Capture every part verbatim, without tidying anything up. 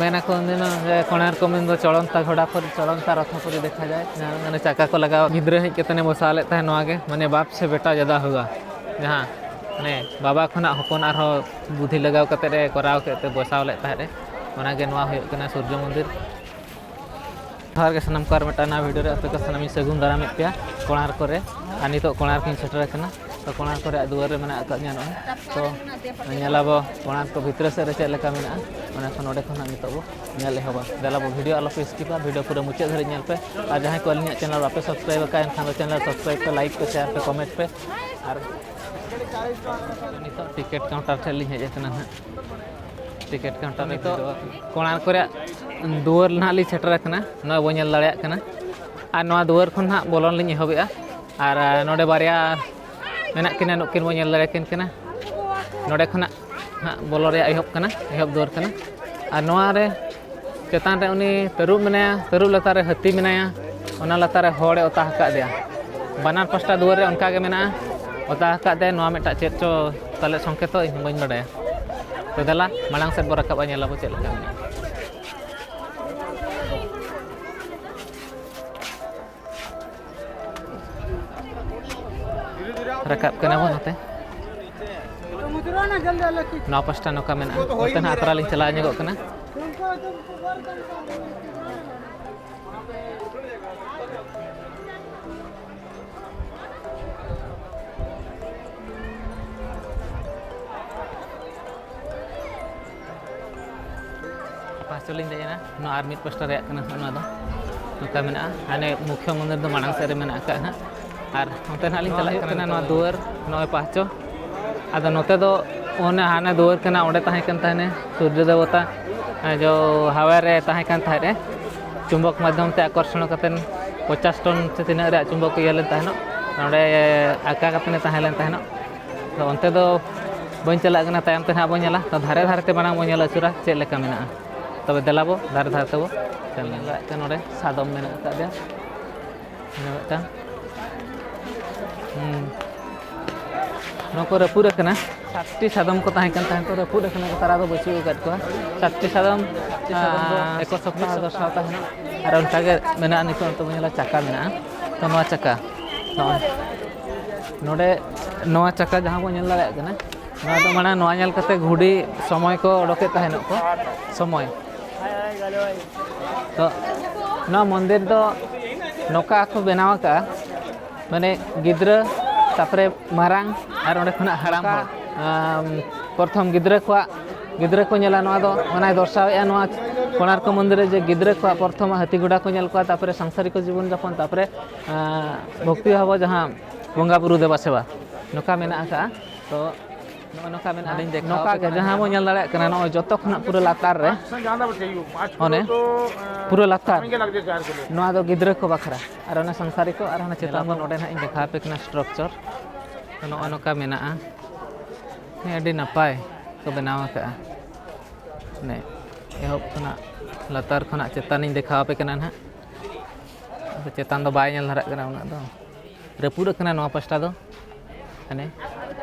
ᱢᱮᱱᱟᱠᱚ ᱩᱱᱫᱤᱱ ᱡᱮ ᱠᱚᱬᱟᱨᱠᱚ ᱢᱮᱱᱫᱚ ᱪᱚᱲᱚᱱᱛᱟ ᱜᱷᱚᱲᱟ ᱯᱚᱨᱤ ᱪᱚᱲᱚᱱᱛᱟ ᱨᱚᱛᱷᱚ ᱯᱚᱨᱤ ᱫᱮᱠᱷᱟ ᱡᱟᱭ᱾ ᱡᱟᱦᱟᱸ ᱢᱟᱱᱮ ᱪᱟᱠᱟ ᱠᱚ ᱞᱟᱜᱟᱣ, ᱜᱤᱫᱽᱨᱟᱹ ᱦᱮᱡ ᱠᱟᱛᱮ ᱮ ᱵᱚᱥᱟᱣ ᱞᱮᱫ ᱛᱟᱦᱮᱸᱫ ᱱᱚᱣᱟ ᱜᱮ, ᱢᱟᱱᱮ ᱵᱟᱯ ᱥᱮ ᱵᱮᱴᱟ ᱡᱟᱫᱟ ᱦᱩᱣᱟ᱾ ᱡᱟᱦᱟᱸ ᱢᱟᱱᱮ ᱵᱟᱵᱟ ᱠᱷᱚᱱᱟᱜ ᱦᱚᱯᱚᱱ ᱟᱨᱦᱚᱸ ᱵᱩᱫᱷᱤ ᱞᱟᱜᱟᱣ ᱠᱟᱛᱮ ᱮ ᱠᱚᱨᱟᱣ ᱠᱮᱫ ᱛᱮ ᱵᱚᱥᱟᱣ ᱞᱮᱫ ᱛᱟᱦᱮᱸᱫ ᱮ, ᱚᱱᱟᱜᱮ ᱱᱚᱣᱟ ᱦᱩᱭᱩᱜ ᱠᱟᱱᱟ ᱥᱩᱨᱡᱚ ᱢᱚᱱᱫᱤᱨ᱾ ᱡᱚᱦᱟᱨ ᱜᱮ ᱥᱟᱱᱟᱢ ᱠᱚ, ᱟᱨ ᱢᱤᱫᱴᱟᱝ ᱱᱟᱣᱟ ᱵᱷᱤᱰᱤᱭᱳ ᱨᱮ ᱟᱯᱮ ᱠᱚ ᱥᱟᱱᱟᱢᱤᱧ ᱥᱟᱹᱜᱩᱱ ᱫᱟᱨᱟᱢᱮᱫ ᱯᱮᱭᱟ ᱠᱚᱬᱟᱨᱠᱚ ᱨᱮ᱾ ᱟᱨ ᱱᱤᱛᱚᱜ ᱠᱚᱬᱟᱨᱠᱚᱧ ᱥᱮᱴᱮᱨ ᱟᱠᱟᱱᱟ᱾ ᱛᱚ ᱠᱚᱬᱟᱨᱠᱚ ᱨᱮᱭᱟᱜ ᱫᱩᱣᱟᱹᱨ ᱨᱮ ᱢᱮᱱᱟᱜ ᱟᱠᱟᱫ ᱧᱟ ᱱᱚᱜᱼᱚᱭ᱾ ᱛᱚ ᱧᱮᱞᱟᱵᱚ ᱠᱚᱬᱟᱨᱠᱚ ᱵᱷᱤᱛᱨᱤ ᱥᱮᱫ ᱨᱮ ᱪᱮᱫ ᱞᱮᱠᱟ ᱢᱮᱱᱟᱜᱼᱟ, ᱚᱱᱟ ᱠᱷᱚᱱ ᱱᱚᱸᱰᱮ ᱠᱷᱚᱱ ᱦᱟᱸᱜ ᱱᱤᱛᱚᱜ ᱵᱚ ᱧᱮᱞ ᱮᱦᱚᱵᱟ᱾ ᱫᱮᱞᱟ ᱵᱚ ᱵᱷᱤᱰᱤᱭᱳ ᱟᱞᱚ ᱯᱮ ᱥᱠᱤᱯᱟ, ᱵᱷᱤᱰᱤᱭᱳ ᱯᱩᱨᱟᱹ ᱢᱩᱪᱟᱹᱫ ᱫᱷᱟᱹᱨᱤᱡ ᱧᱮᱞ ᱯᱮ᱾ ᱟᱨ ᱡᱟᱦᱟᱸᱭ ᱠᱚ ᱟᱹᱞᱤᱧᱟᱜ ᱪᱮᱱᱮᱞ ᱵᱟᱯᱮ ᱥᱟᱵᱥᱠᱨᱟᱭᱤᱵ ᱟᱠᱟᱫ, ᱮᱱᱠᱷᱟᱱ ᱫᱚ ᱪᱮᱱᱮᱞ ᱥᱟᱵᱥᱠᱨᱟᱭᱤᱵ ᱯᱮ, ᱞᱟᱭᱤᱠ ᱯᱮ, ᱥᱮᱭᱟᱨ ᱯᱮ, ᱠᱚᱢᱮᱱᱴ ᱯᱮ᱾ ᱟᱨ ᱱᱤᱛᱚᱜ ᱴᱤᱠᱤᱴ ᱠᱟᱣᱩᱱᱴᱟᱨ ᱴᱷᱮᱱ ᱞᱤᱧ ᱦᱮᱡ ᱟᱠᱟᱱᱟ ᱦᱟᱸᱜ᱾ ᱴᱤᱠᱤᱴ ᱠᱟᱣᱩᱱᱴᱟᱨ ᱱᱤᱛᱚᱜ ᱠᱚᱬᱟᱨᱠᱚ ᱨᱮᱭᱟᱜ ᱫᱩᱣᱟᱹᱨ ᱱᱟᱦᱟᱜ ᱞᱤᱧ ᱥᱮᱴᱮᱨ ᱟᱠᱟᱱᱟ, ᱱᱚᱣᱟ ᱵᱚᱱ ᱧᱮᱞ ᱫᱟᱲᱮᱭᱟᱜ ᱠᱟᱱᱟ᱾ ᱟᱨ ᱱᱚᱣᱟ ᱫᱩᱣᱟᱹᱨ ᱠᱷᱚᱱ ᱦᱟᱸᱜ ᱵᱚᱞᱚᱱ ᱞᱤᱧ ᱮᱦᱚᱵᱮᱜᱼᱟ᱾ ᱟᱨ ᱱᱚᱰᱮ ᱵᱟᱨᱭᱟ ᱢᱮᱱᱟᱜ ᱠᱤᱱᱟ, ᱱᱩᱠᱤᱱ ᱵᱚᱱ ᱧᱮᱞ ᱫᱟᱲᱮᱭᱟᱠᱤᱱ ᱠᱟᱱᱟ᱾ ᱱᱚᱰᱮ ᱠᱷᱚᱱᱟᱜ ᱦᱟᱸᱜ ᱵᱚᱞᱚ ᱨᱮᱭᱟᱜ ᱮᱦᱚᱵ ᱠᱟᱱᱟ, ᱮᱦᱚᱵ ᱫᱩᱣᱟᱹᱨ ᱠᱟᱱᱟ᱾ ᱟᱨ ᱱᱚᱣᱟ ᱨᱮ ᱪᱮᱛᱟᱱ ᱨᱮ ᱩᱱᱤ ᱛᱟᱹᱨᱩᱵ ᱢᱮᱱᱟᱭᱟ, ᱛᱟᱹᱨᱩᱵ ᱞᱟᱛᱟᱨ ᱨᱮ ᱦᱟᱹᱛᱤ ᱢᱮᱱᱟᱭᱟ, ᱚᱱᱟ ᱞᱟᱛᱟᱨ ᱨᱮ ᱦᱚᱲᱮ ᱚᱛᱟ ᱟᱠᱟᱫᱮᱭᱟ᱾ ᱵᱟᱱᱟᱨ ᱯᱟᱥᱴᱟ ᱫᱩᱣᱟᱹᱨ ᱨᱮ ᱚᱱᱠᱟ ᱜᱮ ᱢᱮᱱᱟᱜᱼᱟ, ᱚᱛᱟ ᱟᱠᱟᱫ ᱛᱮ ᱱᱚᱣᱟ ᱢᱤᱫᱴᱟᱝ ᱪᱮᱫ ᱪᱚ ᱯᱟᱞᱮ ᱥᱚᱝᱠᱮᱛᱚ, ᱤᱧ ᱦᱚᱸ ᱵᱟᱹᱧ ᱵᱟᱰᱟᱭᱟ᱾ ᱛᱚ ᱫᱮᱞᱟ ᱢᱟᱲᱟᱝ ᱥᱮᱫ ᱵᱚ ᱨᱟᱠᱟᱵᱼᱟ, ᱧᱮᱞᱟᱵᱚ ᱪᱮᱫ ᱞᱮᱠᱟ ᱢᱮᱱᱟᱜᱼᱟ᱾ ᱨᱟᱠᱟᱵ ᱠᱟᱱᱟ ᱵᱚᱱ ᱱᱚᱛᱮ᱾ ᱱᱚᱣᱟ ᱯᱟᱥᱴᱟ ᱱᱚᱝᱠᱟ ᱢᱮᱱᱟᱜᱼᱟ, ᱱᱚᱛᱮ ᱱᱟᱜ ᱟᱛᱨᱟ ᱞᱤᱧ ᱪᱟᱞᱟᱣ ᱧᱚᱜᱚᱜ ᱠᱟᱱᱟ᱾ ᱯᱟᱥᱴᱟ ᱞᱤᱧ ᱫᱮᱡ ᱮᱱᱟ᱾ ᱱᱚᱣᱟ ᱟᱨ ᱢᱤᱫ ᱯᱟᱥᱴᱟ ᱨᱮᱭᱟᱜ ᱠᱟᱱᱟ ᱱᱚᱣᱟ ᱫᱚ, ᱱᱚᱝᱠᱟ ᱢᱮᱱᱟᱜᱼᱟ᱾ ᱦᱟᱱᱮ ᱢᱩᱠᱷᱭᱚ ᱢᱚᱱᱫᱤᱨ ᱫᱚ ᱢᱟᱲᱟᱝ ᱥᱮᱫ ᱨᱮ ᱢᱮᱱᱟᱜ ᱟᱠᱟᱫᱼᱟ ᱦᱟᱸᱜ᱾ ᱟᱨ ᱚᱱᱛᱮ ᱱᱟᱦᱟᱜ ᱞᱤᱧ ᱪᱟᱞᱟᱜ ᱠᱟᱱᱟ, ᱱᱚᱣᱟ ᱫᱩᱣᱟᱹᱨ ᱱᱚᱜᱼᱚᱭ ᱯᱟᱦᱪᱚ᱾ ᱟᱫᱚ ᱱᱚᱛᱮ ᱫᱚ ᱚᱱᱮ ᱦᱟᱱᱮ ᱫᱩᱣᱟᱹᱨ ᱠᱟᱱᱟ, ᱚᱸᱰᱮ ᱛᱟᱦᱮᱸ ᱠᱟᱱ ᱛᱟᱦᱮᱱᱟ ᱥᱩᱨᱡᱚ ᱫᱮᱵᱚᱛᱟ, ᱡᱚ ᱦᱟᱣᱟ ᱨᱮ ᱛᱟᱦᱮᱸ ᱠᱟᱱ ᱛᱟᱦᱮᱸᱫ ᱮ, ᱪᱩᱢᱵᱚᱠ ᱢᱟᱫᱽᱫᱷᱚᱢ ᱛᱮ ᱟᱠᱚᱨᱥᱚᱱ ᱠᱟᱛᱮᱱ ᱯᱚᱧᱪᱟᱥ ᱴᱚᱱ ᱥᱮ ᱛᱤᱱᱟᱹᱜ ᱨᱮᱭᱟᱜ ᱪᱩᱢᱵᱚᱠ ᱤᱭᱟᱹ ᱞᱮᱱ ᱛᱟᱦᱮᱱᱚᱜ, ᱱᱚᱸᱰᱮ ᱟᱠᱟ ᱠᱟᱛᱮᱱ ᱮ ᱛᱟᱦᱮᱸ ᱞᱮᱱ ᱛᱟᱦᱮᱱᱚᱜ᱾ ᱟᱫᱚ ᱚᱱᱛᱮ ᱫᱚ ᱵᱟᱹᱧ ᱪᱟᱞᱟᱜ ᱠᱟᱱᱟ, ᱛᱟᱭᱚᱢ ᱛᱮ ᱱᱟᱦᱟᱜ ᱵᱚᱱ ᱧᱮᱞᱟ᱾ ᱛᱚ ᱫᱷᱟᱨᱮ ᱫᱷᱟᱨᱮ ᱛᱮ ᱢᱟᱲᱟᱝ ᱵᱚᱱ ᱧᱮᱞ ᱟᱹᱪᱩᱨᱟ ᱪᱮᱫ ᱞᱮᱠᱟ ᱢᱮᱱᱟᱜᱼᱟ᱾ ᱛᱚᱵᱮ ᱫᱮᱞᱟ ᱵᱚ ᱫᱷᱟᱨᱮ ᱫᱷᱟᱨᱮ ᱛᱮᱵᱚ ᱪᱟᱞᱟᱜᱼᱟ᱾ ᱱᱚᱰᱮ ᱥᱟᱫᱚᱢ ᱢᱮᱱᱟᱜ ᱟᱠᱟᱫᱮᱭᱟ, ᱱᱚᱰᱮ ᱢᱤᱫᱴᱟᱝ᱾ ᱦᱩᱸ᱾ ᱱᱚᱣᱟ ᱠᱚ ᱨᱟᱹᱯᱩᱫ ᱟᱠᱟᱱᱟ᱾ ᱥᱟᱛᱴᱤ ᱥᱟᱫᱚᱢ ᱠᱚ ᱛᱟᱦᱮᱸ ᱠᱟᱱ ᱛᱟᱦᱮᱸ, ᱠᱚ ᱨᱟᱹᱯᱩᱫ ᱟᱠᱟᱱᱟ, ᱱᱮᱛᱟᱨ ᱟᱫᱚ ᱵᱟᱹᱪᱩᱜ ᱟᱠᱟᱫ ᱠᱚᱣᱟ᱾ ᱥᱟᱛᱴᱤ ᱥᱟᱫᱚᱢ, ᱥᱟᱛᱴᱤ ᱮᱠᱚ ᱥᱚᱯᱛᱟᱦᱚ ᱫᱚᱨᱥᱟᱣ ᱛᱟᱦᱮᱱᱟ᱾ ᱟᱨ ᱚᱱᱠᱟᱜᱮ ᱢᱮᱱᱟᱜᱼᱟ, ᱱᱤᱛᱚᱜ ᱱᱤᱛᱚᱜ ᱵᱚᱱ ᱧᱮᱞᱟ ᱪᱟᱠᱟ ᱢᱮᱱᱟᱜᱼᱟ᱾ ᱛᱚ ᱱᱚᱣᱟ ᱪᱟᱠᱟ ᱱᱚᱜᱼᱚᱭ ᱱᱚᱰᱮ ᱱᱚᱣᱟ ᱪᱟᱠᱟ ᱡᱟᱦᱟᱸ ᱵᱚᱱ ᱧᱮᱞ ᱫᱟᱲᱮᱭᱟᱜ ᱠᱟᱱᱟ, ᱱᱚᱣᱟ ᱫᱚ ᱢᱟᱱᱮ ᱱᱚᱣᱟ ᱧᱮᱞ ᱠᱟᱛᱮ ᱜᱷᱩᱲᱤ ᱥᱚᱢᱚᱭ ᱠᱚ ᱚᱰᱚᱠᱮᱫ ᱛᱟᱦᱮᱱᱚᱜ ᱠᱚ ᱥᱚᱢᱚᱭ᱾ ᱛᱚ ᱱᱚᱣᱟ ᱢᱚᱱᱫᱤᱨ ᱫᱚ ᱱᱚᱝᱠᱟ ᱠᱚ ᱵᱮᱱᱟᱣ ᱟᱠᱟᱫᱼᱟ, ᱢᱟᱱᱮ ᱜᱤᱫᱽᱨᱟᱹ, ᱛᱟᱨᱯᱚᱨᱮ ᱢᱟᱨᱟᱝ, ᱟᱨ ᱚᱸᱰᱮ ᱠᱷᱚᱱᱟᱜ ᱦᱟᱲᱟᱢ ᱦᱚᱲ᱾ ᱟᱢ, ᱯᱨᱚᱛᱷᱚᱢ ᱜᱤᱫᱽᱨᱟᱹ ᱠᱚᱣᱟᱜ, ᱜᱤᱫᱽᱨᱟᱹ ᱠᱚ ᱧᱮᱞᱟ, ᱱᱚᱣᱟ ᱫᱚ ᱚᱱᱟᱭ ᱫᱚᱨᱥᱟᱣᱮᱫᱼᱟ ᱱᱚᱣᱟ ᱠᱳᱱᱟᱨᱠᱚ ᱢᱚᱱᱫᱤᱨ ᱨᱮ, ᱡᱮ ᱜᱤᱫᱽᱨᱟᱹ ᱠᱚᱣᱟᱜ ᱯᱨᱚᱛᱷᱚᱢ ᱦᱟᱹᱛᱤ ᱜᱷᱚᱲᱟ ᱠᱚ ᱧᱮᱞ ᱠᱚᱣᱟ, ᱛᱟᱨᱯᱚᱨᱮ ᱥᱟᱝᱥᱟᱨᱤᱠ ᱡᱤᱵᱚᱱ ᱡᱟᱯᱚᱱ, ᱛᱟᱨᱯᱚᱨᱮ ᱟᱸ, ᱵᱷᱚᱠᱛᱤ ᱵᱷᱟᱵᱚ ᱡᱟᱦᱟᱸ ᱵᱚᱸᱜᱟ ᱵᱩᱨᱩ ᱫᱮᱵᱟ ᱥᱮᱵᱟ ᱱᱚᱝᱠᱟ ᱢᱮᱱᱟᱜ ᱟᱠᱟᱫᱼᱟ᱾ ᱛᱚ ᱱᱚᱜᱼᱚ ᱱᱚᱝᱠᱟ ᱢᱮᱱᱟᱜᱼᱟ᱾ ᱱᱚᱝᱠᱟ ᱜᱮ ᱡᱟᱦᱟᱸ ᱵᱚᱱ ᱧᱮᱞ ᱫᱟᱲᱮᱭᱟᱜ ᱠᱟᱱᱟ, ᱱᱚᱜᱼᱚᱭ ᱡᱚᱛᱚ ᱠᱷᱚᱱᱟᱜ ᱯᱩᱨᱟᱹ ᱞᱟᱛᱟᱨ ᱨᱮ, ᱚᱱᱮ ᱯᱩᱨᱟᱹ ᱞᱟᱛᱟᱨ, ᱱᱚᱣᱟ ᱫᱚ ᱜᱤᱫᱽᱨᱟᱹ ᱠᱚ ᱵᱟᱠᱷᱨᱟ, ᱟᱨ ᱚᱱᱮ ᱥᱟᱝᱥᱟᱨᱤ ᱠᱚ, ᱟᱨ ᱚᱱᱟ ᱪᱮᱛᱟᱱ ᱫᱚ ᱱᱚᱰᱮ ᱱᱟᱦᱟᱜ ᱤᱧ ᱫᱮᱠᱷᱟᱣ ᱟᱯᱮ ᱠᱟᱱᱟ structure᱾ ᱱᱚᱜᱼᱚ ᱱᱚᱝᱠᱟ ᱢᱮᱱᱟᱜᱼᱟ᱾ ᱦᱮᱸ, ᱟᱹᱰᱤ ᱱᱟᱯᱟᱭ ᱠᱚ ᱵᱮᱱᱟᱣ ᱟᱠᱟᱫᱼᱟ᱾ ᱢᱟᱱᱮ ᱮᱦᱚᱵ ᱠᱷᱚᱱᱟᱜ, ᱞᱟᱛᱟᱨ ᱠᱷᱚᱱᱟᱜ ᱪᱮᱛᱟᱱᱤᱧ ᱫᱮᱠᱷᱟᱣ ᱟᱯᱮ ᱠᱟᱱᱟ ᱱᱟᱦᱟᱜ᱾ ᱟᱫᱚ ᱪᱮᱛᱟᱱ ᱫᱚ ᱵᱟᱭ ᱧᱮᱞ ᱫᱷᱟᱨᱟᱜ ᱠᱟᱱᱟ ᱩᱱᱟᱹᱜ ᱫᱚ, ᱨᱟᱹᱯᱩᱫ ᱟᱠᱟᱱᱟ ᱱᱚᱣᱟ ᱯᱟᱥᱴᱟ ᱫᱚ᱾ ᱦᱟᱱᱮ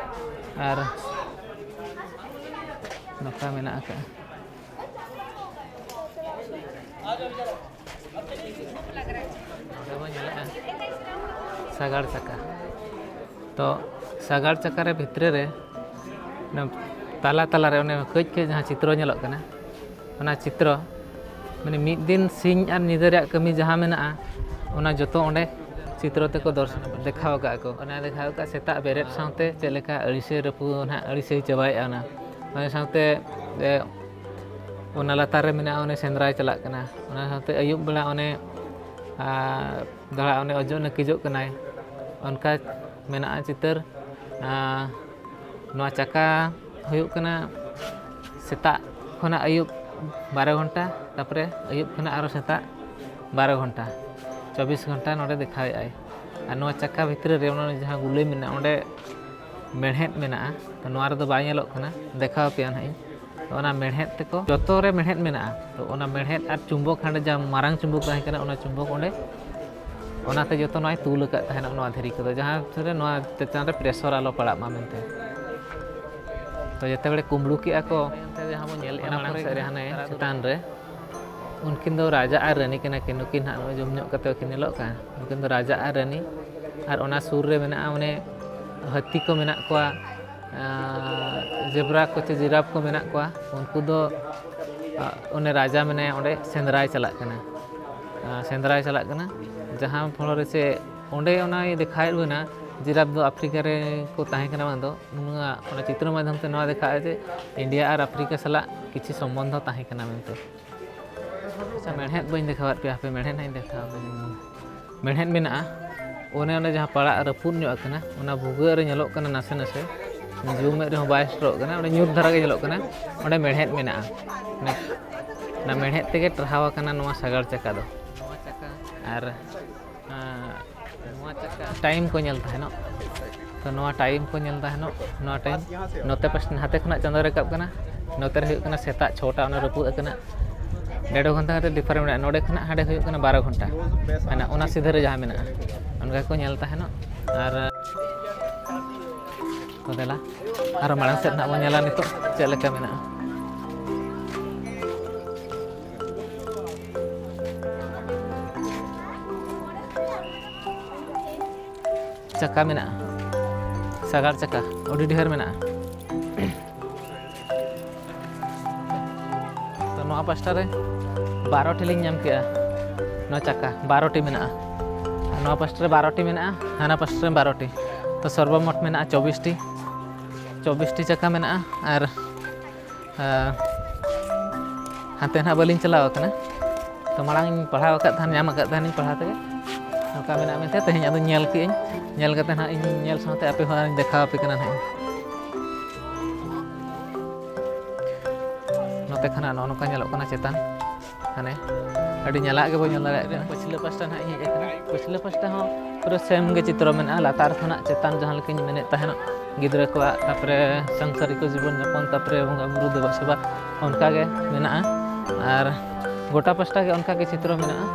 ᱟᱨ ᱱᱚᱝᱠᱟ ᱢᱮᱱᱟᱜ ᱟᱠᱟᱫᱼᱟ᱾ ᱱᱚᱰᱮ ᱵᱚᱱ ᱧᱮᱞᱮᱜᱼᱟ ᱥᱟᱜᱟᱲ ᱪᱟᱠᱟ᱾ ᱛᱚ ᱥᱟᱜᱟᱲ ᱪᱟᱠᱟ ᱨᱮ ᱵᱷᱤᱛᱨᱤ ᱨᱮ ᱚᱱᱟ ᱛᱟᱞᱟ ᱛᱟᱞᱟ ᱨᱮ ᱚᱱᱮ ᱠᱟᱹᱡ ᱠᱟᱹᱡ ᱡᱟᱦᱟᱸ ᱪᱤᱛᱨᱚ ᱧᱮᱞᱚᱜ ᱠᱟᱱᱟ, ᱚᱱᱟ ᱪᱤᱛᱨᱚ ᱢᱟᱱᱮ ᱢᱤᱫ ᱫᱤᱱ ᱥᱤᱧ ᱟᱨ ᱧᱤᱫᱟᱹ ᱨᱮᱭᱟᱜ ᱠᱟᱹᱢᱤ ᱡᱟᱦᱟᱸ ᱢᱮᱱᱟᱜᱼᱟ, ᱚᱱᱟ ᱡᱚᱛᱚ ᱚᱸᱰᱮ ᱪᱤᱛᱨᱚ ᱛᱮᱠᱚ ᱫᱚᱨᱥ-, ᱫᱮᱠᱷᱟᱣ ᱟᱠᱟᱫ ᱠᱚ᱾ ᱚᱱᱟ ᱫᱮᱠᱷᱟᱣ ᱟᱠᱟᱫ ᱥᱮᱛᱟᱜ ᱵᱮᱨᱮᱫ ᱥᱟᱶᱛᱮ ᱪᱮᱫ ᱞᱮᱠᱟ ᱟᱹᱲᱤᱥᱮ ᱨᱟᱹᱯᱩᱫ ᱱᱟᱦᱟᱜ, ᱟᱹᱲᱤᱥᱮ ᱪᱟᱵᱟᱭᱮᱫᱼᱟ ᱚᱱᱟ᱾ ᱚᱱᱟ ᱥᱟᱶᱛᱮ, ᱮ, ᱚᱱᱟ ᱞᱟᱛᱟᱨ ᱨᱮ ᱢᱮᱱᱟᱜᱼᱟ, ᱚᱱᱮ ᱥᱮᱸᱫᱽᱨᱟᱭ ᱪᱟᱞᱟᱜ ᱠᱟᱱᱟ᱾ ᱚᱱᱟ ᱥᱟᱶᱛᱮ ᱟᱹᱭᱩᱵ ᱵᱮᱲᱟ ᱚᱱᱮ, ᱟᱨ, ᱫᱟᱬᱟ ᱚᱱᱮ ᱚᱡᱚᱜ ᱱᱟᱹᱠᱤᱡᱚᱜ ᱠᱟᱱᱟᱭ, ᱚᱱᱠᱟ ᱢᱮᱱᱟᱜᱼᱟ ᱪᱤᱛᱟᱹᱨ᱾ ᱟᱨ, ᱱᱚᱣᱟ ᱪᱟᱠᱟ ᱦᱩᱭᱩᱜ ᱠᱟᱱᱟ ᱥᱮᱛᱟᱜ ᱠᱷᱚᱱᱟᱜ ᱟᱹᱭᱩᱵ ᱵᱟᱨᱚ ᱜᱷᱚᱱᱴᱟ, ᱛᱟᱨᱯᱚᱨᱮ ᱟᱹᱭᱩᱵ ᱠᱷᱚᱱᱟᱜ ᱟᱨᱚ ᱥᱮᱛᱟᱜ ᱵᱟᱨᱚ ᱜᱷᱚᱱᱴᱟ, ᱪᱚᱵᱵᱤᱥ ᱜᱷᱚᱱᱴᱟ ᱱᱚᱰᱮ ᱫᱮᱠᱷᱟᱣᱮᱫᱼᱟᱭ᱾ ᱟᱨ ᱱᱚᱣᱟ ᱪᱟᱠᱟ ᱵᱷᱤᱛᱨᱤ ᱨᱮ ᱚᱱᱟ ᱡᱟᱦᱟᱸ ᱜᱩᱞᱟᱹᱭ ᱢᱮᱱᱟᱜᱼᱟ, ᱚᱸᱰᱮ ᱢᱮᱲᱦᱮᱫ ᱢᱮᱱᱟᱜᱼᱟ᱾ ᱛᱚ, ᱱᱚᱣᱟ ᱨᱮᱫᱚ ᱵᱟᱭ ᱧᱮᱞᱚᱜ ᱠᱟᱱᱟ, ᱫᱮᱠᱷᱟᱣ ᱟᱯᱮᱭᱟ ᱱᱟᱦᱟᱜ ᱤᱧ᱾ ᱛᱚ, ᱚᱱᱟ ᱢᱮᱲᱦᱮᱫ ᱛᱮᱠᱚ, ᱡᱚᱛᱚ ᱨᱮ ᱢᱮᱲᱦᱮᱫ ᱢᱮᱱᱟᱜᱼᱟ᱾ ᱛᱚ, ᱚᱱᱟ ᱢᱮᱲᱦᱮᱫ ᱟᱨ ᱪᱩᱢᱵᱚᱠ, ᱦᱟᱸᱰᱮ ᱡᱟᱦᱟᱸ ᱢᱟᱨᱟᱝ ᱪᱩᱢᱵᱚᱠ ᱛᱟᱦᱮᱸ ᱠᱟᱱᱟ, ᱚᱱᱟ ᱪᱩᱢᱵᱚᱠ ᱚᱸᱰᱮ, ᱚᱱᱟᱛᱮ ᱡᱚᱛᱚ ᱱᱚᱣᱟᱭ ᱛᱩᱞ ᱟᱠᱟᱫ ᱛᱟᱦᱮᱱᱟ, ᱱᱚᱣᱟ ᱫᱷᱤᱨᱤ ᱠᱚᱫᱚ, ᱡᱟᱦᱟᱸ ᱨᱮ ᱱᱚᱣᱟ ᱪᱮᱛᱟᱱ ᱨᱮ pressure ᱟᱞᱚ ᱯᱟᱲᱟᱜ ᱢᱟ ᱢᱮᱱᱛᱮ᱾ ᱛᱚ, ᱡᱮᱛᱮ ᱵᱮᱲᱮ ᱠᱩᱢᱵᱽᱲᱩ ᱠᱮᱜᱼᱟ ᱠᱚ, ᱚᱱᱟ ᱯᱚᱨᱮ ᱥᱮᱫ ᱨᱮ ᱦᱟᱱᱮ ᱪᱮᱛᱟᱱ ᱨᱮ ᱩᱱᱠᱤᱱ ᱫᱚ ᱨᱟᱡᱟ ᱟᱨ ᱨᱟᱹᱱᱤ ᱠᱟᱱᱟ ᱠᱤᱱ᱾ ᱱᱩᱠᱤᱱ ᱦᱟᱸᱜ ᱱᱚᱜᱼᱚᱭ ᱡᱚᱢ ᱧᱚᱜ ᱠᱟᱛᱮ ᱠᱤᱱ ᱧᱮᱞᱚᱜ ᱠᱟᱱᱟ, ᱱᱩᱠᱤᱱ ᱫᱚ ᱨᱟᱡᱟ ᱟᱨ ᱨᱟᱹᱱᱤ᱾ ᱟᱨ ᱚᱱᱟ ᱥᱩᱨ ᱨᱮ ᱢᱮᱱᱟᱜᱼᱟ, ᱚᱱᱮ ᱦᱟᱹᱛᱤ ᱠᱚ ᱢᱮᱱᱟᱜ ᱠᱚᱣᱟ, ᱟᱨ ᱡᱮᱵᱽᱨᱟ ᱠᱚ ᱪᱮ ᱡᱤᱨᱟᱯ ᱠᱚ ᱢᱮᱱᱟᱜ ᱠᱚᱣᱟ᱾ ᱩᱱᱠᱩ ᱫᱚ, ᱟᱨ ᱚᱱᱮ ᱨᱟᱡᱟ ᱢᱮᱱᱟᱭᱟ, ᱚᱸᱰᱮ ᱥᱮᱸᱫᱽᱨᱟᱭ ᱪᱟᱞᱟᱜ ᱠᱟᱱᱟ, ᱟᱨ ᱥᱮᱸᱫᱽᱨᱟᱭ ᱪᱟᱞᱟᱜ ᱠᱟᱱᱟ᱾ ᱡᱟᱦᱟᱸ ᱯᱷᱚᱞᱚ ᱨᱮ ᱪᱮ ᱚᱸᱰᱮ ᱚᱱᱟᱭ ᱫᱮᱠᱷᱟᱣᱮᱫ ᱵᱚᱱᱟ, ᱡᱤᱨᱟᱯ ᱫᱚ ᱟᱯᱷᱨᱤᱠᱟ ᱨᱮ ᱠᱚ ᱛᱟᱦᱮᱸ ᱠᱟᱱᱟ ᱵᱟᱝ ᱫᱚ, ᱱᱚᱣᱟ, ᱚᱱᱟ ᱪᱤᱛᱨᱚ ᱢᱟᱫᱽᱫᱷᱚᱢ ᱛᱮ ᱱᱚᱣᱟ ᱫᱮᱠᱷᱟᱜᱼᱟ ᱡᱮ ᱤᱱᱰᱤᱭᱟ ᱟᱨ ᱟᱯᱷᱨᱤᱠᱟ ᱥᱟᱞᱟᱜ ᱠᱤᱪᱷᱩ ᱥᱚᱢᱵᱚᱱᱫᱷᱚ ᱛᱟᱦᱮᱸ ᱠᱟᱱᱟ ᱢᱮᱱᱛᱮ᱾ ᱟᱪᱪᱷᱟ, ᱢᱮᱲᱦᱮᱫ ᱵᱟᱹᱧ ᱫᱮᱠᱷᱟᱣᱟᱫ ᱯᱮᱭᱟ, ᱦᱟᱯᱮ ᱢᱮᱲᱦᱮᱫ ᱦᱟᱸᱜ ᱤᱧ ᱫᱮᱠᱷᱟᱣ ᱟᱯᱮ ᱠᱟᱱᱟ᱾ ᱢᱮᱲᱦᱮᱫ ᱢᱮᱱᱟᱜᱼᱟ, ᱚᱱᱮ ᱚᱸᱰᱮ ᱡᱟᱦᱟᱸ ᱯᱟᱲᱟᱜ ᱨᱟᱹᱯᱩᱫ ᱧᱚᱜ ᱟᱠᱟᱱᱟ, ᱚᱱᱟ ᱵᱷᱩᱜᱟᱹᱜ ᱨᱮ ᱧᱮᱞᱚᱜ ᱠᱟᱱᱟ ᱱᱟᱥᱮ ᱱᱟᱥᱮ, ᱡᱩᱢ ᱮᱫ ᱨᱮᱦᱚᱸ ᱵᱟᱭ ᱥᱮᱴᱮᱨᱚᱜ ᱠᱟᱱᱟ, ᱚᱸᱰᱮ ᱧᱩᱛ ᱫᱷᱟᱨᱟ ᱜᱮ ᱧᱮᱞᱚᱜ ᱠᱟᱱᱟ, ᱚᱸᱰᱮ ᱢᱮᱲᱦᱮᱫ ᱢᱮᱱᱟᱜᱼᱟ᱾ ᱚᱱᱟ, ᱚᱱᱟ ᱢᱮᱲᱦᱮᱫ ᱛᱮᱜᱮ ᱴᱟᱨᱦᱟᱣ ᱟᱠᱟᱱᱟ ᱱᱚᱣᱟ ᱥᱟᱜᱟᱲ ᱪᱟᱠᱟ ᱫᱚ᱾ ᱟᱨ, ᱟᱸ, ᱱᱚᱣᱟ ᱪᱟᱠᱟ ᱴᱟᱭᱤᱢ ᱠᱚ ᱧᱮᱞ ᱛᱟᱦᱮᱱᱚᱜ, ᱛᱚ ᱱᱚᱣᱟ ᱴᱟᱭᱤᱢ ᱠᱚ ᱧᱮᱞ ᱛᱟᱦᱮᱱᱚᱜ, ᱱᱚᱣᱟ ᱴᱟᱭᱤᱢ ᱱᱚᱛᱮ ᱯᱟᱥ-, ᱱᱟᱛᱮ ᱠᱷᱚᱱᱟᱜ ᱪᱟᱸᱫᱳ ᱨᱟᱠᱟᱵ ᱠᱟᱱᱟ, ᱱᱚᱛᱮ ᱨᱮ ᱦᱩᱭᱩᱜ ᱠᱟᱱᱟ ᱥᱮᱛᱟᱜ ᱪᱷᱚᱴᱟ, ᱚᱱᱟ ᱨᱟᱹᱯᱩᱫ ᱟᱠᱟᱱᱟ᱾ ᱰᱮᱲ ᱜᱷᱚᱱᱴᱟ ᱠᱟᱛᱮ ᱰᱤᱯᱷᱟᱨᱮᱱᱴ ᱢᱮᱱᱟᱜᱼᱟ, ᱱᱚᱰᱮ ᱠᱷᱚᱱᱟᱜ ᱦᱟᱸᱰᱮ ᱦᱩᱭᱩᱜ ᱠᱟᱱᱟ ᱵᱟᱨᱚ ᱜᱷᱚᱱᱴᱟ, ᱢᱟᱱᱮ ᱚᱱᱟ ᱥᱤᱫᱷᱟᱹ ᱨᱮ ᱡᱟᱦᱟᱸ ᱢᱮᱱᱟᱜᱼᱟ, ᱚᱱᱠᱟ ᱠᱚ ᱧᱮᱞ ᱛᱟᱦᱮᱱᱚᱜ᱾ ᱟᱨ ᱛᱚ ᱫᱮᱞᱟ, ᱟᱨᱚ ᱢᱟᱲᱟᱝ ᱥᱮᱫ ᱱᱟᱜ ᱵᱚᱱ ᱧᱮᱞᱟ ᱱᱤᱛᱚᱜ ᱪᱮᱫ ᱞᱮᱠᱟ ᱢᱮᱱᱟᱜᱼᱟ᱾ ᱪᱟᱠᱟ ᱢᱮᱱᱟᱜᱼᱟ, ᱥᱟᱜᱟᱲ ᱪᱟᱠᱟ ᱟᱹᱰᱤ ᱰᱷᱮᱨ ᱢᱮᱱᱟᱜᱼᱟ᱾ ᱛᱚ ᱱᱚᱣᱟ ᱯᱟᱥᱴᱟ ᱨᱮ ᱵᱟᱨᱚᱴᱤ ᱞᱤᱧ ᱧᱟᱢ ᱠᱮᱜᱼᱟ, ᱱᱚᱣᱟ ᱪᱟᱠᱟ ᱵᱟᱨᱚᱴᱤ ᱢᱮᱱᱟᱜᱼᱟ, ᱟᱨ ᱱᱚᱣᱟ ᱯᱟᱥᱴᱟ ᱨᱮ ᱵᱟᱨᱚᱴᱤ ᱢᱮᱱᱟᱜᱼᱟ, ᱦᱟᱱᱟ ᱯᱟᱥᱴᱟ ᱨᱮ ᱵᱟᱨᱚᱴᱤ᱾ ᱛᱚ ᱥᱚᱨᱵᱚᱢᱳᱴ ᱢᱮᱱᱟᱜᱼᱟ ᱪᱚᱵᱵᱤᱥᱴᱤ, ᱪᱚᱵᱵᱤᱥᱴᱤ ᱪᱟᱠᱟ ᱢᱮᱱᱟᱜᱼᱟ᱾ ᱟᱨ ᱟᱨ ᱦᱟᱱᱛᱮ ᱱᱟᱦᱟᱜ ᱵᱟᱹᱞᱤᱧ ᱪᱟᱞᱟᱣ ᱟᱠᱟᱱᱟ, ᱛᱚ ᱢᱟᱲᱟᱝ ᱤᱧ ᱯᱟᱲᱦᱟᱣ ᱟᱠᱟᱫ ᱛᱟᱦᱮᱱ, ᱧᱟᱢ ᱟᱠᱟᱫ ᱛᱟᱦᱮᱱᱤᱧ ᱯᱟᱲᱦᱟᱣ ᱛᱮᱜᱮ, ᱱᱚᱝᱠᱟ ᱢᱮᱱᱟᱜ ᱢᱮᱱᱛᱮ ᱛᱮᱦᱮᱧ ᱟᱫᱚᱧ ᱧᱮᱞ ᱠᱮᱜᱼᱟᱹᱧ᱾ ᱧᱮᱞ ᱠᱟᱛᱮ ᱱᱟᱦᱟᱜ ᱤᱧ ᱧᱮᱞ ᱥᱟᱶᱛᱮ ᱟᱯᱮ ᱦᱚᱸ ᱟᱨᱤᱧ ᱫᱮᱠᱷᱟᱣ ᱟᱯᱮ ᱠᱟᱱᱟ ᱱᱟᱦᱟᱜ᱾ ᱱᱚᱛᱮ ᱠᱷᱚᱱᱟᱜ ᱱᱚᱜᱼᱚ ᱱᱚᱝᱠᱟ ᱧᱮᱞᱚᱜ ᱠᱟᱱᱟ ᱪᱮᱛᱟᱱ᱾ ᱦᱟᱱᱮ ᱟᱹᱰᱤ ᱧᱟᱞᱟᱜ ᱜᱮᱵᱚᱱ ᱧᱮᱞ ᱫᱟᱲᱮᱭᱟᱜ ᱠᱟᱱᱟ᱾ ᱯᱟᱹᱪᱷᱞᱟᱹ ᱯᱟᱥᱴᱟ ᱱᱟᱦᱟᱜ ᱤᱧ ᱦᱮᱡ ᱟᱠᱟᱱᱟ, ᱯᱟᱹᱪᱷᱞᱟᱹ ᱯᱟᱥᱴᱟ ᱦᱚᱸ ᱯᱩᱨᱟᱹ ᱥᱮᱢ ᱜᱮ ᱪᱤᱛᱨᱚ ᱢᱮᱱᱟᱜᱼᱟ, ᱞᱟᱛᱟᱨ ᱠᱷᱚᱱᱟᱜ ᱪᱮᱛᱟᱱ, ᱡᱟᱦᱟᱸ ᱞᱮᱠᱟᱧ ᱢᱮᱱᱮᱫ ᱛᱟᱦᱮᱱᱚᱜ, ᱜᱤᱫᱽᱨᱟᱹ ᱠᱚᱣᱟᱜ, ᱛᱟᱨᱯᱚᱨᱮ ᱥᱟᱝᱥᱟᱨᱤᱠ ᱡᱤᱵᱚᱱ ᱡᱟᱯᱚᱱ, ᱛᱟᱨᱯᱚᱨᱮ ᱵᱚᱸᱜᱟ ᱵᱩᱨᱩ ᱫᱮᱵᱟ ᱥᱮᱵᱟ, ᱚᱱᱠᱟ ᱜᱮ ᱢᱮᱱᱟᱜᱼᱟ᱾ ᱟᱨ ᱜᱚᱴᱟ ᱯᱟᱥᱴᱟ ᱜᱮ ᱚᱱᱠᱟ ᱜᱮ ᱪᱤᱛᱨᱚ ᱢᱮᱱᱟᱜᱼᱟ,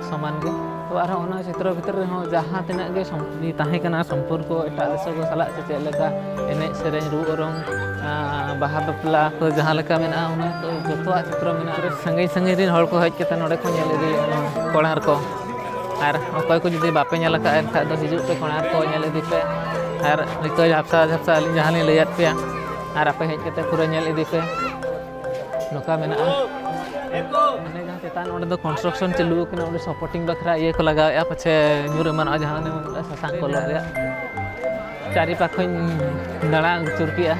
ᱥᱚᱢᱟᱱ ᱜᱮ᱾ ᱟᱨᱦᱚᱸ ᱚᱱᱟ ᱪᱤᱛᱨᱚ ᱵᱷᱤᱛᱨᱤ ᱨᱮᱦᱚᱸ ᱡᱟᱦᱟᱸ ᱛᱤᱱᱟᱹᱜ ᱜᱮ ᱥᱚᱢ- ᱛᱟᱦᱮᱸ ᱠᱟᱱᱟ ᱥᱚᱢᱯᱚᱨᱠᱚ ᱮᱴᱟᱜ ᱫᱤᱥᱚᱢ ᱠᱚ ᱥᱟᱞᱟᱜ, ᱥᱮ ᱪᱮᱫ ᱞᱮᱠᱟ ᱮᱱᱮᱡ ᱥᱮᱨᱮᱧ ᱨᱩ ᱚᱨᱚᱝ, ᱟᱸ, ᱵᱟᱦᱟ ᱵᱟᱯᱞᱟ ᱠᱚ ᱡᱟᱦᱟᱸ ᱞᱮᱠᱟ ᱢᱮᱱᱟᱜᱼᱟ, ᱚᱱᱟ ᱠᱚ ᱡᱚᱛᱚᱣᱟᱜ ᱪᱤᱛᱨᱚ ᱢᱮᱱᱟᱜᱼᱟ᱾ ᱥᱟᱺᱜᱤᱧ ᱥᱟᱺᱜᱤᱧ ᱨᱮᱱ ᱦᱚᱲ ᱠᱚ ᱦᱮᱡ ᱠᱟᱛᱮ ᱱᱚᱰᱮ ᱠᱚ ᱧᱮᱞ ᱤᱫᱤᱭᱮᱫᱼᱟ ᱱᱚᱣᱟ ᱠᱚᱬᱟᱨ ᱠᱚ᱾ ᱟᱨ ᱚᱠᱚᱭ ᱠᱚ ᱡᱩᱫᱤ ᱵᱟᱯᱮ ᱧᱮᱞ ᱟᱠᱟᱫᱼᱟ, ᱮᱱᱠᱷᱟᱡ ᱫᱚ ᱦᱤᱡᱩᱜ ᱯᱮ, ᱠᱚᱬᱟᱨ ᱠᱚ ᱧᱮᱞ ᱤᱫᱤ ᱯᱮ᱾ ᱟᱨ ᱱᱤᱛᱚᱜ ᱡᱷᱟᱯᱥᱟ ᱡᱷᱟᱯᱥᱟ ᱟᱹᱞᱤᱧ ᱡᱟᱦᱟᱸ ᱞᱤᱧ ᱞᱟᱹᱭᱟᱫ ᱯᱮᱭᱟ, ᱟᱨ ᱟᱯᱮ ᱦᱮᱡ ᱠᱟᱛᱮ ᱯᱩᱨᱟᱹ ᱧᱮᱞ ᱤᱫᱤ ᱯᱮ᱾ ᱱᱚᱝᱠᱟ ᱢᱮᱱᱟᱜᱼᱟ᱾ ᱚᱸᱰᱮ ᱡᱟᱦᱟᱸ ᱪᱮᱛᱟᱱ, ᱚᱸᱰᱮ ᱫᱚ construction ᱪᱟᱹᱞᱩ ᱟᱠᱟᱱᱟ, ᱚᱸᱰᱮ supporting ᱵᱟᱠᱷᱨᱟ ᱤᱭᱟᱹ ᱠᱚ ᱞᱟᱜᱟᱣᱮᱫᱼᱟ, ᱯᱟᱪᱷᱮ ᱧᱩᱨ ᱮᱢᱟᱱᱚᱜᱼᱟ, ᱡᱟᱦᱟᱸ ᱚᱱᱮ ᱥᱟᱥᱟᱝ colour ᱨᱮᱭᱟᱜ᱾ ᱪᱟᱨᱤ ᱯᱟᱠᱷᱚᱧ ᱫᱟᱬᱟ ᱟᱹᱪᱩᱨ ᱠᱮᱜᱼᱟ,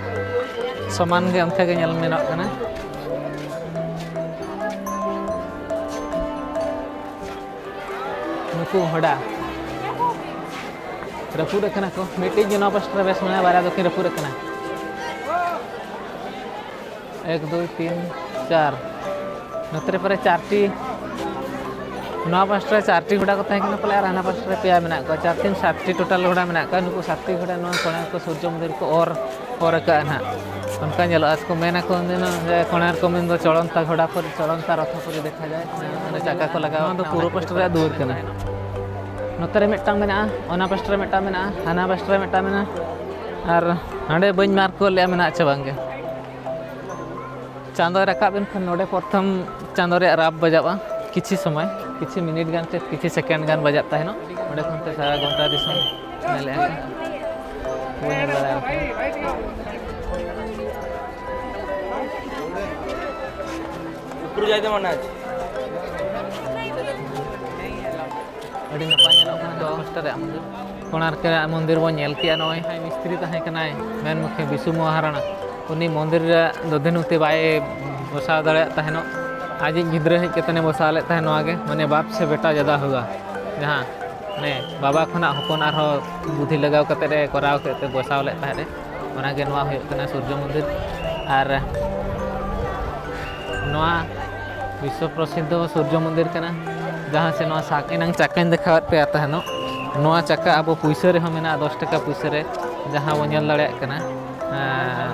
ᱥᱚᱢᱟᱱ ᱜᱮ ᱚᱱᱠᱟ ᱜᱮ ᱧᱮᱞ ᱧᱟᱢᱚᱜ ᱠᱟᱱᱟ᱾ ᱱᱩᱠᱩ ᱦᱚᱰᱟ ᱨᱟᱹᱯᱩᱫ ᱟᱠᱟᱱᱟ ᱠᱚ, ᱢᱤᱫᱴᱤᱡ ᱜᱮ ᱱᱚᱣᱟ ᱯᱟᱥᱴᱟ ᱨᱮ ᱵᱮᱥ ᱢᱮᱱᱟᱭᱟ, ᱵᱟᱨᱭᱟ ᱫᱚᱠᱤᱱ ᱨᱟᱹᱯᱩᱫ ᱟᱠᱟᱱᱟ᱾ ᱮᱠ, ᱫᱩᱭ, ᱛᱤᱱ, ᱪᱟᱨ᱾ ᱱᱚᱛᱮ ᱨᱮ ᱯᱨᱟᱭ ᱪᱟᱨᱴᱤ, ᱱᱚᱣᱟ ᱯᱟᱥᱴᱟ ᱨᱮ ᱪᱟᱨᱴᱤ ᱜᱷᱚᱲᱟ ᱠᱚ ᱛᱟᱦᱮᱸ ᱠᱟᱱᱟ ᱯᱟᱞᱮ, ᱟᱨ ᱦᱟᱱᱟ ᱯᱟᱥᱴᱟ ᱨᱮ ᱯᱮᱭᱟ ᱢᱮᱱᱟᱜ ᱠᱚᱣᱟ᱾ ᱪᱟᱨ ᱛᱤᱱ ᱥᱟᱛᱴᱤ total ᱜᱷᱚᱲᱟ ᱢᱮᱱᱟᱜ ᱠᱚᱣᱟ᱾ ᱱᱩᱠᱩ ᱥᱟᱛᱴᱤ ᱜᱷᱚᱲᱟ ᱱᱚᱣᱟ ᱠᱚᱬᱟᱨᱠᱚ ᱥᱩᱨᱡᱚ ᱢᱚᱱᱫᱤᱨ ᱠᱚ ᱚᱨ, ᱚᱨ ᱟᱠᱟᱫᱼᱟ ᱱᱟᱦᱟᱜ᱾ ᱚᱱᱠᱟ ᱧᱮᱞᱚᱜᱼᱟ, ᱥᱮᱠᱚ ᱢᱮᱱᱟ ᱠᱚ ᱩᱱᱫᱤᱱ ᱡᱮ ᱠᱚᱬᱟᱨᱠᱚ ᱢᱮᱱᱫᱚ ᱪᱚᱲᱚᱱᱛᱟ ᱜᱷᱚᱲᱟ ᱯᱩᱨᱤ, ᱪᱚᱲᱚᱱᱛᱟ ᱨᱚᱛᱷᱚ ᱯᱩᱨᱤ ᱫᱮᱠᱷᱟ ᱡᱟᱭ᱾ ᱚᱱᱟ ᱪᱟᱠᱟ ᱠᱚ ᱞᱟᱜᱟᱣ ᱱᱚᱣᱟ ᱫᱚ ᱠᱟᱜᱼᱟ, ᱯᱩᱨᱩᱵ ᱚᱱᱟ ᱯᱟᱥᱴᱟ ᱨᱮᱭᱟᱜ ᱫᱩᱣᱟᱹᱨ ᱠᱟᱱᱟ᱾ ᱱᱚᱛᱮ ᱨᱮ ᱢᱤᱫᱴᱟᱝ ᱢᱮᱱᱟᱜᱼᱟ, ᱚᱱᱟ ᱯᱟᱥᱴᱟ ᱨᱮ ᱢᱤᱫᱴᱟᱝ ᱢᱮᱱᱟᱜᱼᱟ, ᱦᱟᱱᱟ ᱯᱟᱥᱴᱟ ᱨᱮ ᱢᱤᱫᱴᱟᱝ ᱢᱮᱱᱟᱜᱼᱟ᱾ ᱟᱨ ᱦᱟᱸᱰᱮ ᱵᱟᱹᱧ mark ᱜᱚᱫ ᱞᱮᱜᱼᱟ ᱢᱮᱱᱟᱜᱼᱟ ᱪᱮ ᱵᱟᱝᱜᱮ᱾ ᱪᱟᱸᱫᱚᱭ ᱨᱟᱠᱟᱵ ᱮᱱᱠᱷᱟᱱ ᱱᱚᱰᱮ ᱯᱨᱚᱛᱷᱚᱢ ᱪᱟᱸᱫᱚ ᱨᱮᱭᱟᱜ ᱨᱟᱯ ᱵᱟᱡᱟᱜᱼᱟ᱾ ᱠᱤᱪᱷᱤ ᱥᱚᱢᱚᱭ, ᱠᱤᱪᱷᱤ ᱢᱤᱱᱤᱴ ᱜᱟᱱ ᱥᱮ ᱠᱤᱪᱷᱤ second ᱜᱟᱱ ᱵᱟᱡᱟᱜ ᱛᱟᱦᱮᱱᱚᱜ᱾ ᱚᱸᱰᱮ ᱠᱷᱚᱱ ᱛᱮ ᱥᱟᱨᱟ ᱜᱷᱚᱱᱴᱟ ᱫᱤᱥᱚᱢ ᱧᱮᱞᱮᱫᱼᱟ ᱠᱚ᱾ ᱵᱟᱹᱧ ᱧᱮᱞ ᱫᱟᱲᱮᱭᱟᱜᱼᱟ᱾ ᱩᱯᱨᱩ ᱡᱟᱭ ᱫᱚ ᱢᱟᱱᱟᱡᱽ᱾ ᱟᱹᱰᱤ ᱱᱟᱯᱟᱭ ᱧᱮᱞᱚᱜ ᱠᱟᱱᱟ ᱱᱚᱣᱟ ᱯᱟᱥᱴᱟ ᱨᱮᱭᱟᱜ ᱢᱚᱱᱫᱤᱨ᱾ ᱠᱳᱱᱟᱨᱠ ᱨᱮᱭᱟᱜ ᱢᱚᱱᱫᱤᱨ ᱵᱚᱱ ᱧᱮᱞ ᱠᱮᱜᱼᱟ᱾ ᱱᱚᱜᱼᱚᱭ ᱡᱟᱦᱟᱸᱭ ᱢᱤᱥᱛᱨᱤ ᱛᱟᱦᱮᱸ ᱠᱟᱱᱟᱭ, ᱢᱮᱱ ᱢᱩᱠᱷᱤᱭᱟᱹ ᱵᱤᱥᱩ ᱢᱚᱦᱟᱨᱟᱱᱟ, ᱩᱱᱤ ᱢᱚᱱᱫᱤᱨ ᱨᱮ ᱫᱚᱫᱷᱤᱱᱩᱛᱤ ᱵᱟᱭ ᱵᱚᱥᱟᱣ ᱫᱟᱲᱮᱭᱟᱜ ᱛᱟᱦᱮᱱᱚᱜ᱾ ᱟᱡᱤᱡ ᱜᱤᱫᱽᱨᱟᱹ ᱦᱮᱡ ᱠᱟᱛᱮ ᱮ ᱵᱚᱥᱟᱣ ᱞᱮᱫ ᱛᱟᱦᱮᱸᱫ ᱱᱚᱣᱟ ᱜᱮ, ᱢᱟᱱᱮ ᱵᱟᱯ ᱥᱮ ᱵᱮᱴᱟ ᱡᱟᱫᱟ ᱦᱩᱣᱟ, ᱡᱟᱦᱟᱸ ᱢᱟᱱᱮ ᱵᱟᱵᱟ ᱠᱷᱚᱱᱟᱜ ᱦᱚᱯᱚᱱ ᱟᱨᱦᱚᱸ ᱵᱩᱫᱷᱤ ᱞᱟᱜᱟᱣ ᱠᱟᱛᱮ ᱮ ᱠᱚᱨᱟᱣ ᱠᱮᱫ ᱛᱮ ᱵᱚᱥᱟᱣ ᱞᱮᱫ ᱛᱟᱦᱮᱸᱫ ᱮ᱾ ᱚᱱᱟᱜᱮ ᱱᱚᱣᱟ ᱦᱩᱭᱩᱜ ᱠᱟᱱᱟ ᱥᱩᱨᱡᱚ ᱢᱚᱱᱫᱤᱨ᱾ ᱟᱨ ᱱᱚᱣᱟ ᱵᱤᱥᱥᱚ ᱯᱨᱚᱥᱤᱫᱽᱫᱷᱚ ᱥᱩᱨᱡᱚ ᱢᱚᱱᱫᱤᱨ ᱠᱟᱱᱟ, ᱡᱟᱦᱟᱸ ᱥᱮ ᱱᱚᱣᱟ ᱥᱟᱠ ᱮᱱᱟᱝ ᱪᱟᱠᱟᱧ ᱫᱮᱠᱷᱟᱣᱟᱫ ᱯᱮᱭᱟ ᱛᱟᱦᱮᱱᱚᱜ᱾ ᱱᱚᱣᱟ ᱪᱟᱠᱟ ᱟᱵᱚ ᱯᱩᱭᱥᱟᱹ ᱨᱮᱦᱚᱸ ᱢᱮᱱᱟᱜᱼᱟ, ᱫᱚᱥ ᱴᱟᱠᱟ ᱯᱩᱭᱥᱟᱹ ᱨᱮ, ᱡᱟᱦᱟᱸ ᱵᱚᱱ ᱧᱮᱞ ᱫᱟᱲᱮᱭᱟᱜ ᱠᱟᱱᱟ᱾ ᱮᱸ,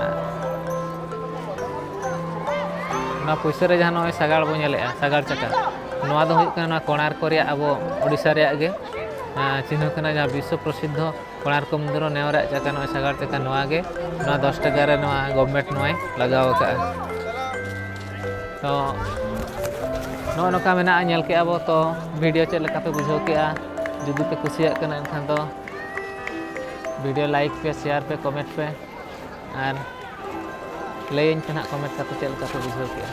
ᱚᱱᱟ ᱯᱩᱭᱥᱟᱹ ᱨᱮ ᱡᱟᱦᱟᱸ ᱱᱚᱜᱼᱚᱭ ᱥᱟᱜᱟᱲ ᱵᱚᱱ ᱧᱮᱞᱮᱫᱼᱟ, ᱥᱟᱜᱟᱲ ᱪᱟᱠᱟ, ᱱᱚᱣᱟ ᱫᱚ ᱦᱩᱭᱩᱜ ᱠᱟᱱᱟ ᱱᱚᱣᱟ ᱠᱚᱬᱟᱨᱠᱚ ᱨᱮᱭᱟᱜ, ᱟᱵᱚ ᱳᱰᱤᱥᱟ ᱨᱮᱭᱟᱜ ᱜᱮ ᱪᱤᱱᱦᱟᱹ ᱠᱟᱱᱟ, ᱡᱟᱦᱟᱸ ᱵᱤᱥᱥᱚ ᱯᱨᱚᱥᱤᱫᱽᱫᱷᱚ ᱠᱚᱬᱟᱨᱠᱚ ᱢᱚᱱᱫᱤᱨ, ᱱᱚᱣᱟ ᱨᱮᱭᱟᱜ ᱪᱟᱠᱟ, ᱱᱚᱜᱼᱚᱭ ᱥᱟᱜᱟᱲ ᱪᱟᱠᱟ ᱱᱚᱣᱟ ᱜᱮ᱾ ᱱᱚᱣᱟ ᱫᱚᱥ ᱴᱟᱠᱟ ᱨᱮ ᱱᱚᱣᱟ ᱜᱚᱵᱷᱢᱮᱱᱴ ᱱᱚᱣᱟᱭ ᱞᱟᱜᱟᱣ ᱟᱠᱟᱫᱼᱟ᱾ ᱛᱚ ᱱᱚᱜᱼᱚ ᱱᱚᱝᱠᱟ ᱢᱮᱱᱟᱜᱼᱟ, ᱧᱮᱞ ᱠᱮᱜᱼᱟ ᱵᱚ᱾ ᱛᱚ ᱵᱷᱤᱰᱤᱭᱳ ᱪᱮᱫ ᱞᱮᱠᱟ ᱯᱮ ᱵᱩᱡᱷᱟᱹᱣ ᱠᱮᱜᱼᱟ? ᱡᱩᱫᱤ ᱯᱮ ᱠᱩᱥᱤᱭᱟᱜ ᱠᱟᱱᱟ, ᱮᱱᱠᱷᱟᱱ ᱫᱚ ᱵᱷᱤᱰᱤᱭᱳ ᱞᱟᱭᱤᱠ ᱯᱮ, ᱥᱮᱭᱟᱨ ᱯᱮ, ᱠᱚᱢᱮᱱᱴ ᱯᱮ, ᱟᱨ ᱞᱟᱹᱭᱟᱹᱧ ᱯᱮ ᱱᱟᱦᱟᱜ ᱠᱚᱢᱮᱱᱴ ᱠᱟᱛᱮ ᱪᱮᱫ ᱞᱮᱠᱟ ᱯᱮ ᱵᱩᱡᱷᱟᱹᱣ ᱠᱮᱜᱼᱟ᱾